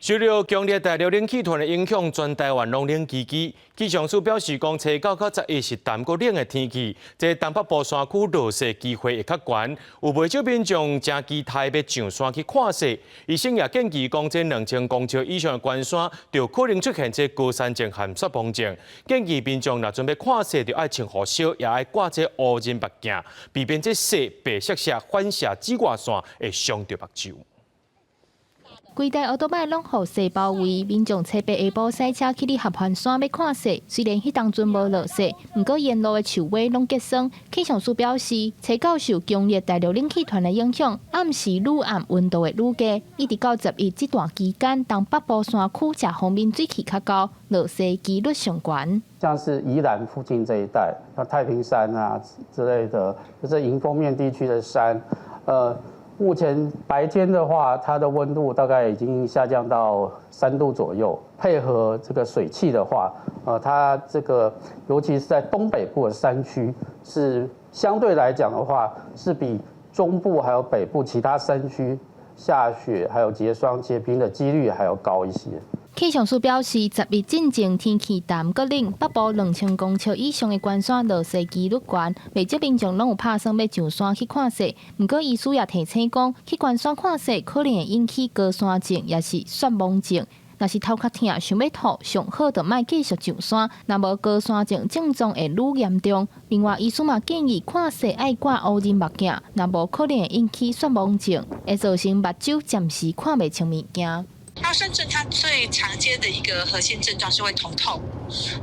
受著強烈對流冷氣團的影響，全台灣攏冷吱吱。氣象署表示，講初九到十一是澹閣冷的天氣，這東北部山區落雪機會會較懸。有袂少民眾誠期待欲上山去看雪。醫生也建議講，這2000公尺以上的懸山，就可能出現這高山症和雪盲症。建議民眾若準備看雪，就愛穿雨靴，也愛掛這烏仁目鏡，避免這雪白雪雪反射紫外線會傷著目睭。規台歐多擺攏予雪包圍，民眾初八下晡駛車去佇合歡山欲看雪。雖然彼當陣無落雪，毋過沿路的樹尾攏結霜。氣象署表示，初九受強烈對流冷氣團的影響，暗時愈暗溫度會愈低，一直到十一這段期間，東北部山區這方面水汽較高，落雪機率上懸。像是宜蘭附近這一帶，像太平山啊之類的，就是迎風面地區的山，目前白天的話，它的溫度大概已經下降到3度左右。配合這個水汽的話，它這個尤其是在東北部的山區，是相對來講的話，是比中部還有北部其他山區下雪還有結霜結冰的幾率還要高一些。氣象署表示，十一進前天氣澹閣冷，北部2000公尺以上的懸山落雪機率懸，袂少民眾攏有拍算欲上山去看雪。毋過醫師也提醒講，去懸山看雪可能會引起高山症，抑是雪盲症。若是頭殼疼、想欲吐，上好就莫繼續上山。若無高山症症狀會愈嚴重。另外，醫師嘛建議看雪愛掛烏仁目鏡，若無可能會引起雪盲症，會造成目睭暫時看袂清物件。高山症它最常見的一個核心症狀是會頭痛，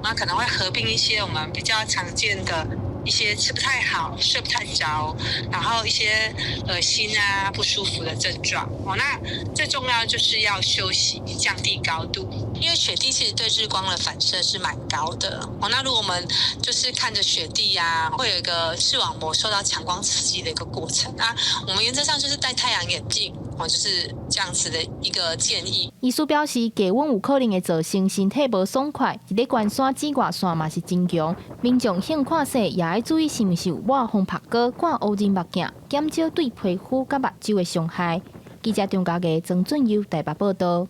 那可能會合併一些我們比較常見的一些吃不太好、睡不太着，然後一些噁心啊、不舒服的症狀。哦，那最重要就是要休息，降低高度，因為雪地其實對日光的反射是蠻高的。哦，那如果我們就是看着雪地啊，會有一個視網膜受到強光刺激的一個過程啊。我們原則上就是戴太陽眼鏡。哦，就是這樣子的一個建議。醫師表示，低溫有可能會造成身體無爽快，佇咧懸山紫外線嘛是真強。民眾興看雪也愛注意是毋是有抹防曝膏、掛烏仁目鏡，減少對皮膚佮目睭的傷害。記者張家傑、曾俊優台北報道。